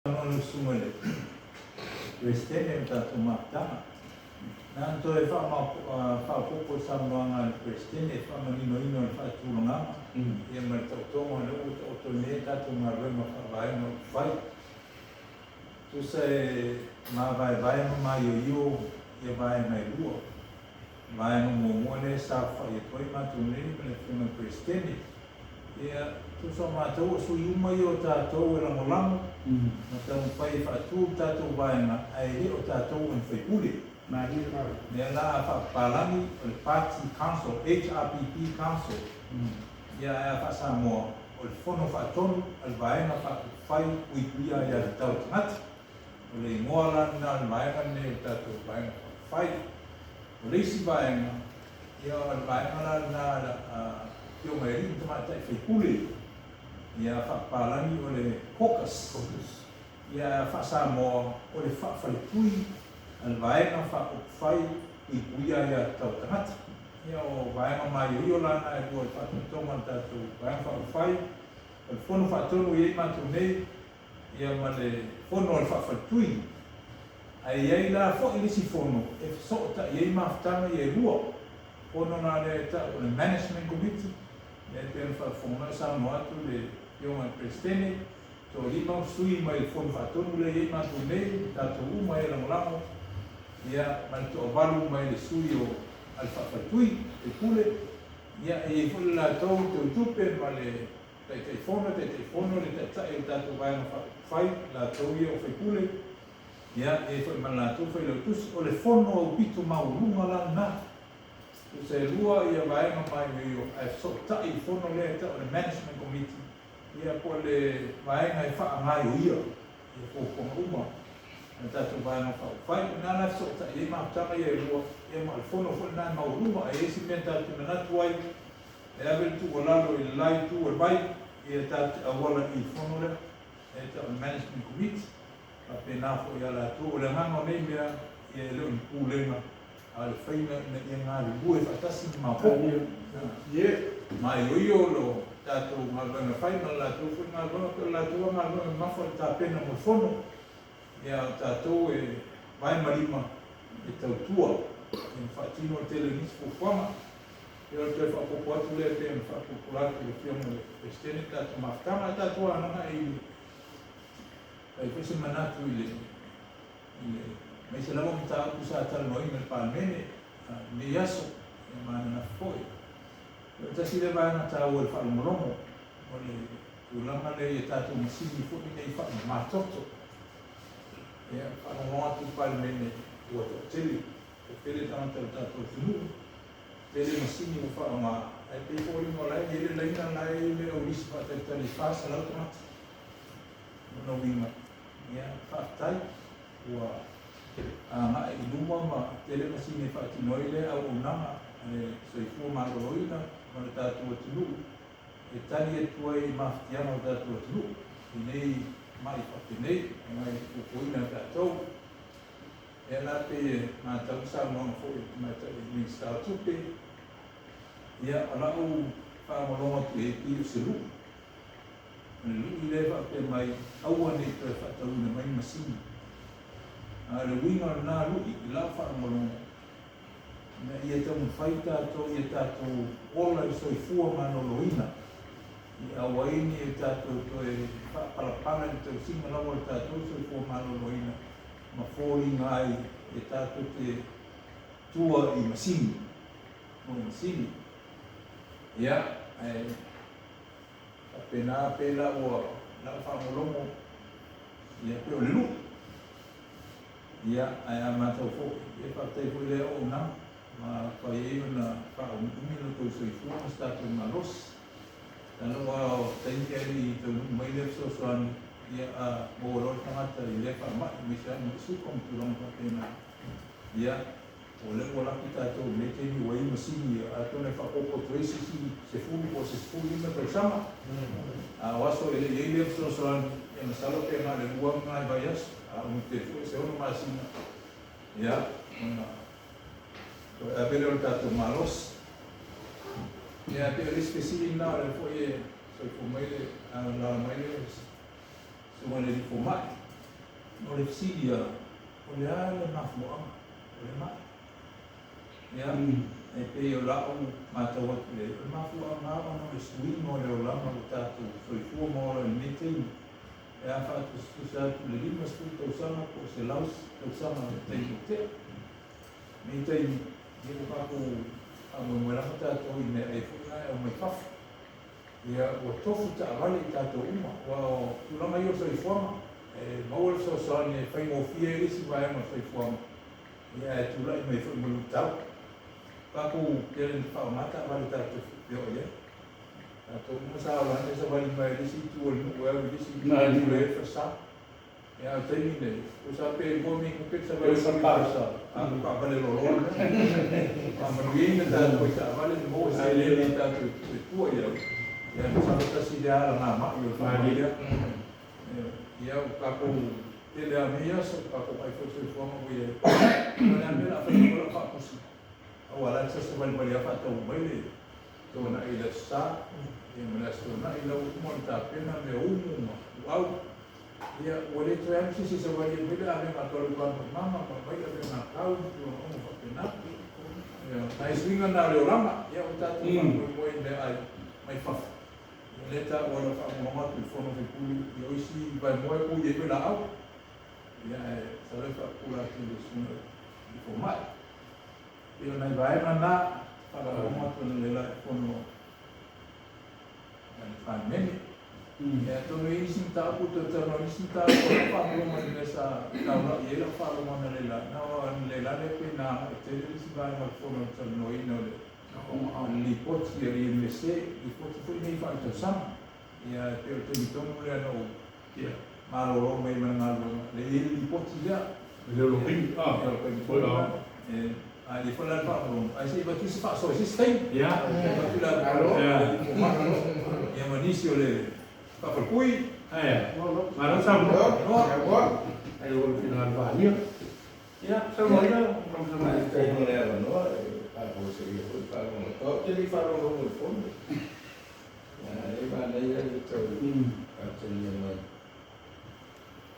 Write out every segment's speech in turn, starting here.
Saunoa lau Susuga i le Peresetene o le tatou mafutaga. Na ona toe faaopoopo i le saunoaga a le Peresetene i le faamaninoina o le faatulagaga ia ma le taotoga o lea ua taoto ai nei a tatou galuega faavaega o upufai. Tusa e mavaevae ma maioio ia vaega e lua. Vaega muamua lea e saofai atu ai matou nei ma le Afioga i le Peresetene. Ia, tusa o matou o sui uma ia o tatou e lagolago ma taumafai e faatu le tatou vaega ae le o tatou o ni sui usufono. Lea la a faapapalagi o le Party Council, HRPP Council, ia ae a faa-Samoa o le Fono Faatonu a le Vaega Faaupufai Puipuia Aiatatau a Tagata. O le igoa la lena o le vaega lenei o le tatou Vaega Faaupufai. O le isi vaega, ia o le vaega la lena a Afioga i alii ma tamaitai sui usufono, ia faapapalagi o le Caucus. Ia ae a faa-Samoa o le faafaletui a le Vaega Faaupufai Puipuia Aiatatau a Tagata. Ia o vaega maioio la na e lua i le faataotoga o le tatou Vaega Faaupufai, o le Fono Faatonu e i ai matou nei, ia ma le fono a le faafaletui. Ae i ai la foi le isi fono e fesootai ai mafutaga ia e lua. Fono la lea e tau o le Management Committee, lea e pei ona faafofoga mai o saunoa atu le Afioga i le Peresetene, toalima sui mai le Fono Faatonu lea e i ai matou nei, tatou uma e lagolago, ia ma le toavalu mai le sui o a le faafaletui, le pule, ia e i ai foi le latou teutupe ma le Taitaifono, Taitaifono, le Taitai o le tatou Vaega Faaupufai, latou ia o faipule, ia, e i ai foi ma le latou Failautusi. O le fono aupito maualuga la lena. Tusa e lua ia vaega maioio ae fesootai i le fono lea e tau o le Management Committee, ia po o le vaega e faagaioia ia fuafuaga uma a le tatou Vaega Faaupufai. O lena la e fesootai ai mafutaga ia e lua, ia ma o le fono foi lena e maualuga. A i ai se mea tatou te manatu ai e ave le tuualalo i le la itu o le vai, ia tatou te auala i le fono lea, e tau o le Management Committee, faapena foi ia latou. O le agaga o nei mea, ia e le o ni pulega, a o le faiga ina ia galulue faatasi ma maopoopo. Maioio lo tatou galuega fai ma le latou foi galuega, pei o le latou lava galuega mamafa o le tapena mo le fono. Ia o tatou e vae ma lima e tautua ma faatino le tele o nisi fuafuaga. Ia o le toe faaopoopo atu lea e pei ona faapulapula atu i le Afioga i le Peresetene le tatou mafutaga. Ae tatou anoanoai i le fai foi se manatu i le i le aemaise lava mataupu sa talanoaina i le Palemene i lenei aso ia ma ananafi foi. O le tasi lea vaega taua i le faalogologo o le tulaga lea i a tatou masini foi nei faamamatoto. Ia, faalogologo atu i le Palemene ua toatele, toatele tagata o le tatou atunuu, tele masini ua faaaoga, ae pei foi o la e i ai le laina la e i ai le au lisi faatalitali e 400 tagata. O lona uiga, ia, faafetai ua agai i luma ma tele masini e faatino ai lea auaunaga a le soifua maloloina ma le tatou atunuu e tali atu ai i mafatiaga o le tatou atunuu i nei ma'i faapenei ona e fuafuaina e tatou. Lea la pei e matau le saunoaga foi a le Tamaitai Minisita o Tupe, ia o lau faalogologo atu i ai pei o se lu'i. O le lu'i lea e faapea mai, aua ne i toe faatauina mai ni masini. A o le uiga o lena lu'i i lau faalogologo, ina ia taumafai tatou ia tatou ola i le soifua maloloina, i aua ai ne i tatou toe faapalapala i le tausiga lava o le tatou soifua maloloina ma foliga ai e tatou te tua i masini, tua i masini. Ia, ae faapena pei la ua lau faalogologo, ia pei o le lu'i. Ia, ae a matau foi, ia faafetai foi i lea auaunaga ma fai ai ona faaumiumi lo outou soifua ma se tatou malosi. Masalo aua o taimi ae le i taunuu mai lea fesoasoani, ia a maua loa le tagata i lea faamai, aemaise lava mai suka ma tulaga faapena, ia o lea ua laki tatou i lenei taimi ua i ai masini ia, atonu e faaopoopo atu ai se isi 10 po o se 15 tausaga. A o aso e le i i ai lea fesoasoani, ia masalo pe na o le lua ma nai vaiaso, a umi tele foi se 6 masina, ia, ona toe ave lea o le tatou malosi. Ia, pei o le isi fesili lena o lea foi e soifua mai le, alaala mai le susuga i le alii fomai. O le fesili lava, o le a le mafuaaga o le mai? Ia, e pei o lau matau atu i ai, o le mafuaaga lava ona o le suiga o le olaga ua tatou soifua ma ola ai i lenei taimi, pe a faatusatusa atu i le 50 tausaga po o le 100 tausaga o le taimi ua tea. I lenei taimi, ia ua tatou faamoemoe lava tatou i meaai foi na e aumai fafo. Ia, ua tofu taavale i tatou uma, aua o tulaga ia o le soifuaga, e maua le fesoasoani e faigofie ai le isi vaega o le soifuaga, ia ae tulai mai foi ma luitau. Tatou tele ina faaaoga taavale tatou te feoai ai. Tatou uma sa ola ane savali mai le isi itu o le nuu e alu i le isi itu e pule ai le falesa. Ia a o le taimi lenei, tusa pe 2 minute le savali atu i le falesa, a o taavale loaloa lea. Faamanuiaina tatou i taavale na maua seleni tatou te tuu e tua i ai. Ia masalo tasi lea alagama'i o le faamai lea. Ia ua tatou tele lava o nei aso, ua tatou vaai foi i le soifuaga ua i ai. O le a le mea o le a fai atu ai lau faapusi? Aua o la e sasavalivali lava faatau mai le Toonai i le Aso Sa, ia ma le Aso Toonai la ua uma ona tapena mea umu ma luau. Ia ua le toe alu se isi e savali e aumai le avega a Toaleupana mai mama ma aumai avega a Kau ma tulaga uma faapena. Ia, nai suiga na o le olaga, ia ua tatou faamoemoe i meaai mai fafo. Ia lea e taua i lau faalogologo atu i le fono a faipule, ia o isi vaemoa e ui ai foi laau. Ia ae masalo e faapupula atu i le susuga i le fomai. Pei o nai vaega na, faalogologo atu analeila i le fono a le Palemene. Ia atonu e i ai nisi mataupu toe talanoa i nisi mataupu o lau faalogologo i le mea sa taulai i ai lau faalogo analeila, na o analeila lea pei na agai tele le isi vaega o le fono i le talanoaina o le Lipoti a le IMC, lipoti foi nei faaletausaga. Ia e pei o le taimi tonu lea na ou malolo mai ai ma le galuega, lea e i ai le lipoti lea. Le o taimi, ah. O le taimi tonu lea. A le foi la le faalogologo, ae se i avatu se faasoa i se isi taimi. Avatu le avanoa ia ma nisi o le faafalepui. Ae, malo saunoa. Ai o le finagalo faaalia. Ia, saunoa ia lau Afioga. Faafetai mo le avanoa e faafofoga foi le faalogologo. Ou te le i faalogologo i le fono. E manaia le tau faatalia mai.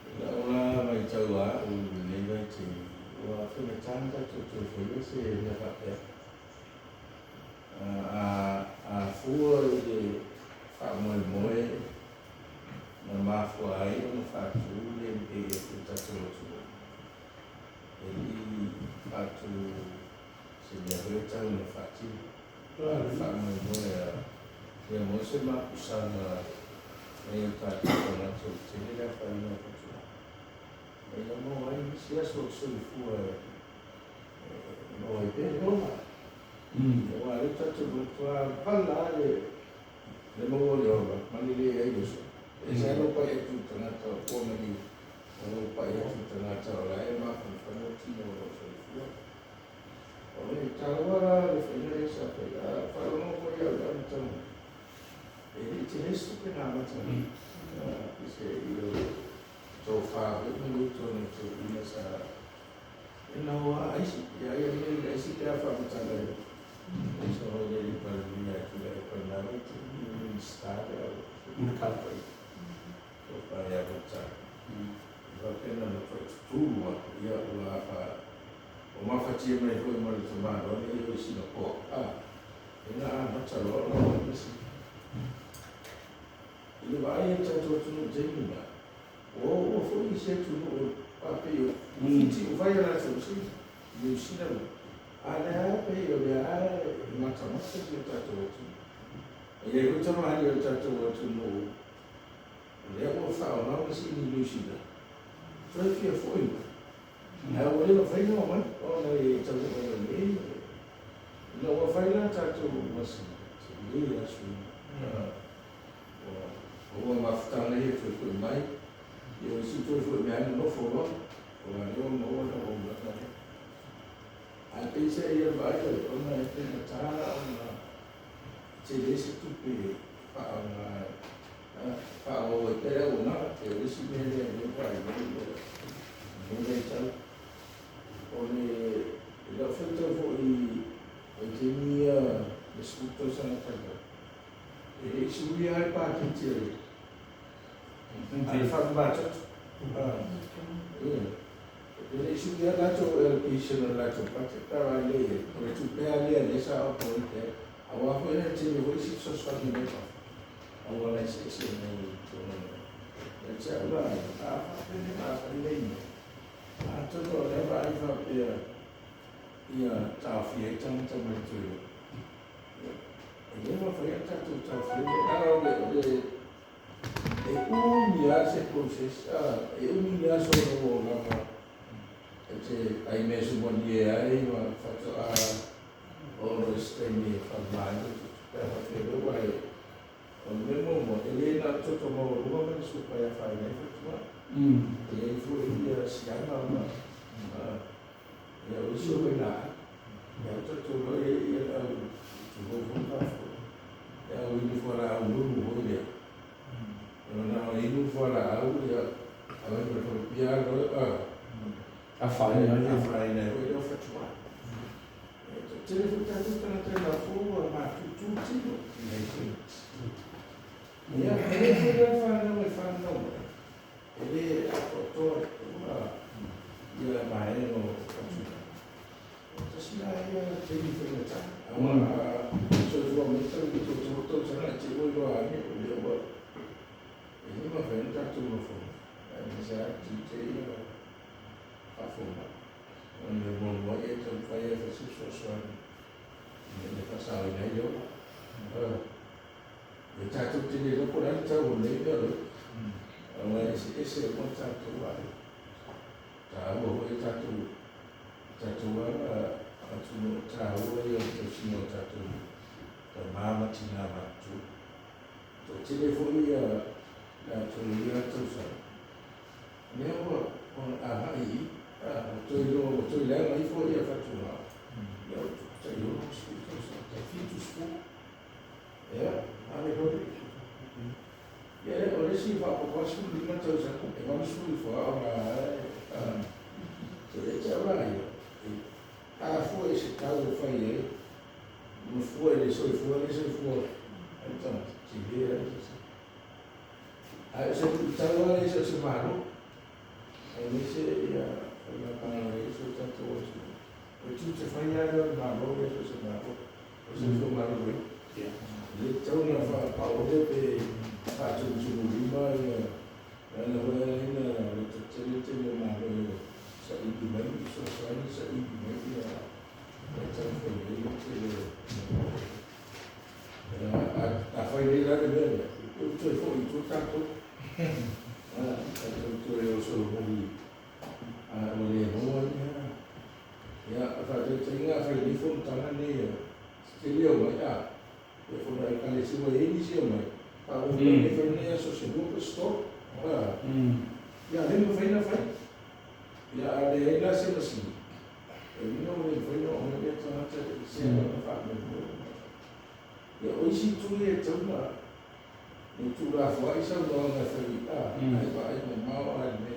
I lau la matau a au i lenei vaitaimi, ua faigata ona tatou toe faia se mea faapea. A fua i le faamoemoe na mafua ai ona faatu le MAF i le tatou atunuu, e le i faatu se mea foi e tau ina faatino. O le faamoemoe a ia maua se mapusaga nai o tatou tagata ua tele le afaina o fatugao, ma ia maua ai nisi aso o le soifua e maua ai pea le ola. Aua o lea tatou te matua pala lava le maua o le ola ma le leai o le soa. E ese lava lou pai atu i le tagata o ua maliu, ma lou pai atu i le tagata o la e mafanafana le tino o lo o soifua. O le taua la le faiga lea sa fai, a faalogo foi au i le amataga, e le i tele se tupe na amata ai. Se i o le tofa foi ma le utu a nai toeaiina sa ina ua aisi, ia ai ai le aisi pe a faamatala e so le le Palemia e tulai atu ai na vaitaimi o Minisita le au pai tofa ia Vautala. E faapena na tutulu lava, ia ua fa o mafatia mai foi ma le tamaloa lea i Singapore, ina amata loa ona o ai masini. I le vaai a le tatou atunuu i le taimi lena, ua oo foi isi atunuu faapei o Fiti ua fai a latou masini, Niu Sila, a o lea lava pei o lea lava e matamata si o tatou atunuu. E i ai foi tamalii o le tatou atunuu o lea ua faaaoga masini i Niu Sila, toe fia foi mai, ae ua le mafai ona omai ona e taunuu mai nei. Ina ua fai la tatou masini, tele lava suiga. Ua mafutaga ia toe foi mai, ia o isi toe foi mai lava nonofo loa, aua o lea ua maua le auaunaga lea. Ae peiseai ia le vaai ona e faigata ona tele se tupe e faaaoga faaauau ai pea le auaunaga. E o le isi mea lea o lea ua vaai ai lenei vaitau. O le lau faitau foi i vaitaimi ia le 10 tausaga talu ai, e le i suia lava le paketi a le faamamatoto. Ia. E le isi ia latou allocation o le latou budget a le o le tupe lava lea lea sa operate ai. Aua foi na tele foi isi fesoasoani mai fafo auala eseese mai totonu o Ia te au la ia, a faapea a fai nei mea, atonu o lea vaai faapea ia taofia ai tagata mai le toe o. Ia, e le mafai ona tatou taofia le leaga o le e umi lava se process, e umi ni aso ina ua lava e te ai mea sumalie ai ma faatoa oo loa i se taimi e faamama ai lou toto. Pe a faapea lea ua e o le mea muamua, e le na o le toto maualuga ma le suka e afaina ai fatugao. E i ai foi siaga ma ia o isi o vailaau. Ia o tatou loa e i ai le au tulou foi faafofoga, le au inu fualaau nunu foi lea. E manao e inu fualaau ia ave ma le falepia loa Afaina ai. Afaina ai foi lea o fatugao. E toatele foi tatou tagata e mafua ua matutu tino. Ia, e le foi la le fanau e fanau mai, e le atoatoa i totonu ia vaega o fatugao. O tasi la ia taimi faigata. Aua a soifua mai tau i le 30 tausaga e te ua iloa ane o lea ua e le mafai ona tatou nofonofo. Aemaise lava tiute ia faafomai. O le mea muamua ia taumafai e fai se fesoasoani ina ia faasaoina ai le ola. E tatou te le iloa po o le a le tau o lenei mea o le oti. Aua e eseese uma tatou aiga. Taua foi tatou tatou atunuu, taua ia o le tausiga o tatou tama ma tina matutua. Toatele foi ia latou ia tausaga, lea ua agai i ua toe iloa ua toe leaga ifo ia fatugao, ia ua tai 60 tausaga, tai 70. Ia, ave loa. Ia, o le isi faaopoopo 15 tausaga, e 80 ifo lava ona e te au la ia, a fua i se tau e fai ai, ma fua i le soifua le soifua ai le tagata, tele lava le sese. Ae o se luitau lava lea i so o se Malo, aemaise ia faigamalo i so tatou atunuu. O le tiute fai lava lea o le Malo lea so o se Malo, o le soifua maloloina. E le tatau ona faapaole pe faatumutumulima ia leaga foi e ala ai ona lototetele le tele o Malo e saili mai ni fesoasoani, saili mai ia e taumafai ai le tele o A fai nei la le mea lea, ua toe foi i tua tatou. Tatou toe o solomuli ua le maua ni ia faataitaiga a fai nei fonotaga nei tele o mai e fono ekalesia ua i ai nisi o mai faauu mai fai nei aso se lua pe se tolu. Ia le mafai ona fai. Ia a leai la se masini, e uiga ua le mafai ona oo mai lea tagata i se agaga faamoemoe. Ia o isi itu ia e tatau ona tuulafoai saunoaga e fai ai vaai mamao lava i le mea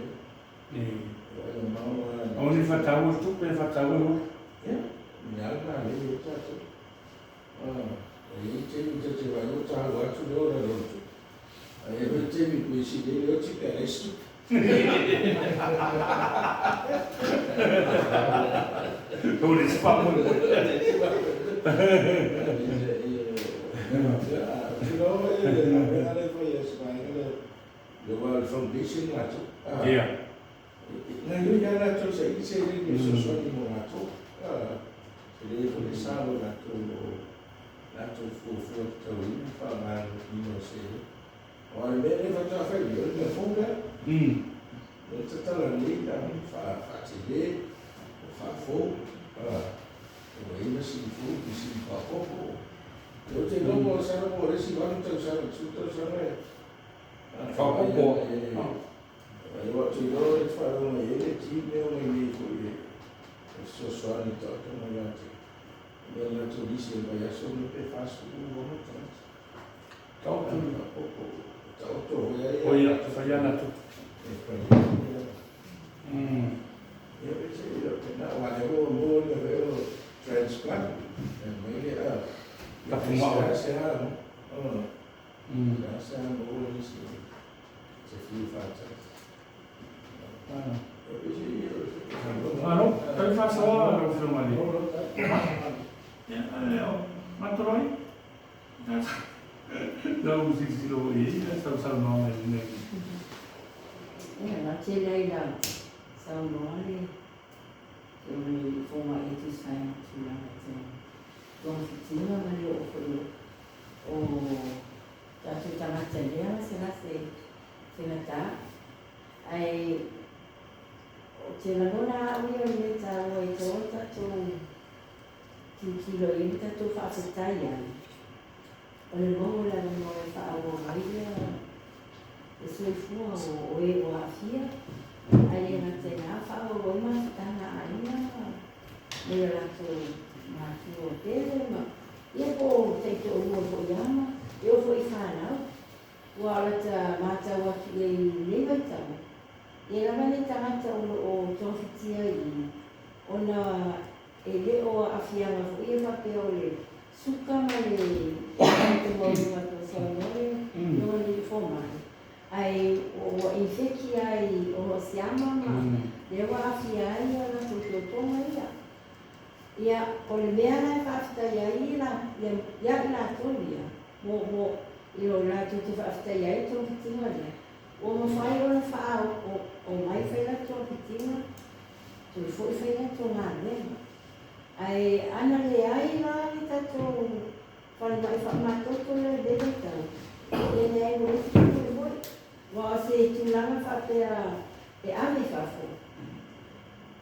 lea. Vaai mamao lava. O ni faataua le tupe, faataua le ola. Ia, le ala lea e i ai tatou. E i ai taimi ta te vaai ua taua atu le ola i lona tupe. Ae i ai foi taimi pe sili ai le oti pe a leai se tupe. O le isi faamoemoe. Le foundation latou. Ia. Na ioi lava latou saili seleni e fesoasoani mo latou. E le foi le sa o latou o latou fuafua tatauina faaaogaina o seleni. O le mea lea faatoa fai nei, o le mea fou lea. Le tatala nei la faatele, faafou, ua i ai masini fou, masini faaopoopo. Ou te iloa po o masalo po o le isi 8 tausaga, 10 tausaga e Faaopoopo. E ou te iloa e faalogo mai ai le team lea o mai nei foi e fesoasoani i taoto mai ia te le latou lisi e vaiaso nei pe 46 tagata. Taoto. Faaopoopo, taoto foi ai. O ia, fai ana tupe. E fai ai. Ia, pe se ia, na aua lea ua maua le mea o transplant. E mai le Fatugao. Se a, se a maua nisi se fiu faatasi. Malo, tai faasoa lau Afioga i le. Ia, ale o matoloi. Lau silasila foi i ai sausaunoaga i lenei. Ia, na tele ai la saunoa le o le fomai e tusa ai ma tulaga tau togafitiga ma le oo foi o tatou tagata i lea gasegase faigata. Ae ou te lagona au ia o le mea taua e tatau ona tatou tilotilo i ai ma tatou faafetai ai, o le maua o le avanoa e faaauau ai le soifua o e ua aafia, ae le gata i lena, faaauau ai mafutaga a aiga mai o latou matua pele ma ia po o taitoalua foi lava ma e oo foi i fanau. Ua lata matau atu i ai i lenei vaitau, e lava le tagata o lo o togafitia i i, ona e le o aafiaga foi ia faapea o le suka ma le maualuga e pei ona saunoa le Afioga i le Fomai, ae ua infeki ai ona o siama ma lea ua aafia ai o latou totoga ia. Ia, o le mea la e faafetai ai ia i latou ia, mo i o latou te faafetai ai togafitiga lea, ua mafai ona faaoo mai fai latou togafitiga, toe foi fai latou galuega. Ae ana leai la le tatou falemai faamamatoto lea i lenei vaitau, e leai mo isi foi foi. Ua o se tulaga faapea e ave i fafo.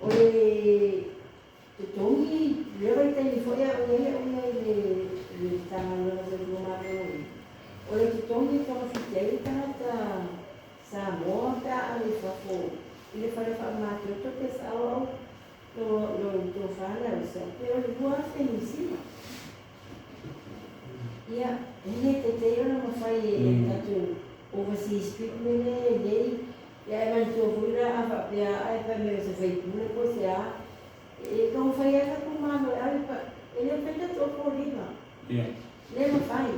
O le totogi, lea vaitaimi foi a o i ai au ia i le Matagaluega o Soifua Maloloina, o le totogi e togafiti ai le tagata Samoa pe a ave i fafo i le fale faamamatoto pe sao au lo tofa le ausa, pe o le 2,000 Niu Sila. Ia, e le tetei ona mafai e tatou overseas treatment e lelei. Ia e manatua foi la a faapea ae fai mai o se faipule po o se a, e taumafai lava tatou malo e ave pa, e le mafai ona tatou foliga. Le mafai.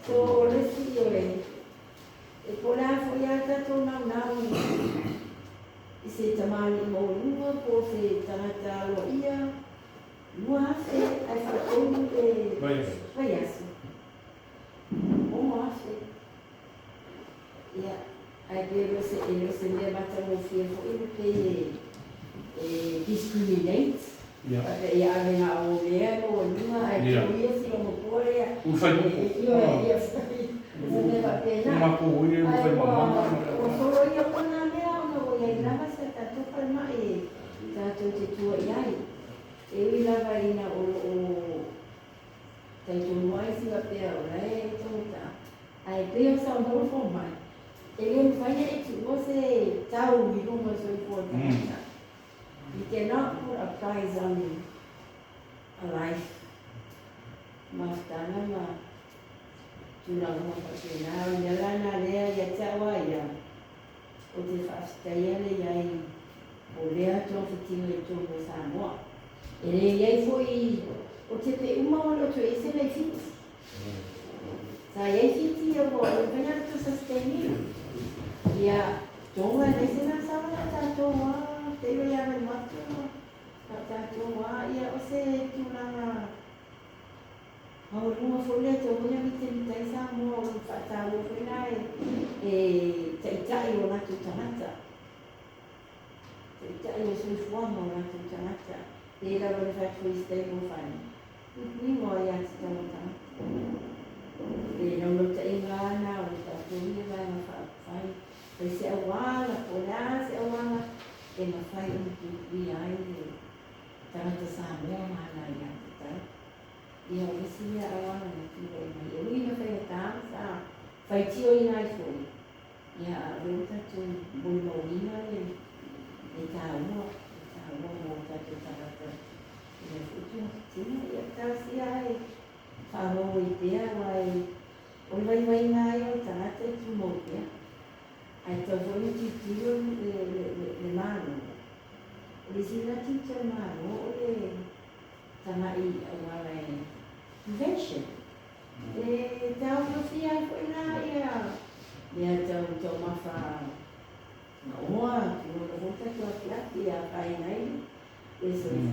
So o le isi ioe, e po o le a foi lava tatou naunau i se tamalii maualuga po o se tagata aloaia, 2,000 ae faatolu le vaiaso, 6,000. Ia, ae pe le o se, e le o se mea matagofie foi le pei e discriminate. Faapea ia ave na o lea e maualuga ae tuu ia silomatua lea. Ua fai moko. Ioe, ia se mea faapena. Matou ia ua Ae fai ua mamama. ua soloia uma na mea ona ua i ai lava se tatou falemai e tatou te tua i ai. E ui lava ina o lo o talitonu ai isi faapea o la e taugata, ae pei ona saunoa le fomai, e le mafai ona e tuua se tau i luga o le soifua o le tagata. You cannot put a price on a life. Mafutaga ma tulaga uma faapena. O le mea la lena lea ia te au lava ia, ou te faafetaia le i ai o lea togafitiga i totonu o Samoa. E le i ai foi o tupe uma ua le o toe i ai se mea i Fiti. Sa i ai Fiti ia ua le mafai ona latou sustain ina. Ia, Tonga e leai se gasala ia tatou lava, tailo ia Vanuatu ma tatou lava. Ia o se tulaga maualuga foi lea tau foi na mitamita ai Samoa, o le faataua foi la e taitai o latou tagata, taitai o soifuaga o latou tagata. Pe lava le fai atu foi i se taimi o fai, puipuiga o aia tatau a tagata. Le naunautaiga lava na o le tatou ia vaega faaupufai, fai se auala po o le a se auala e mafai ona puipuia ai le tagata Samoa ma ana aia tatau. Ia o le isi lea auala na tulai mai. E ui ina faigata ma sa faitioina ai foi, ia a o lea ua tatou molimauina le taua, le taua mo tatou tagata i lea foi togafitiga. Ia talosia e faaauau ai pea, aua o le vaivaiga lava ia o le tagata e tumau pea. Ae tatau foi ona tilotilo le Malo. O le isi la tiute o le Malo o le tagai i auala e prevention. E taofiofia ai foi la ia mea tau taumafa. Na oa, tino na foi tatou afiafi e afaina ai le soifua.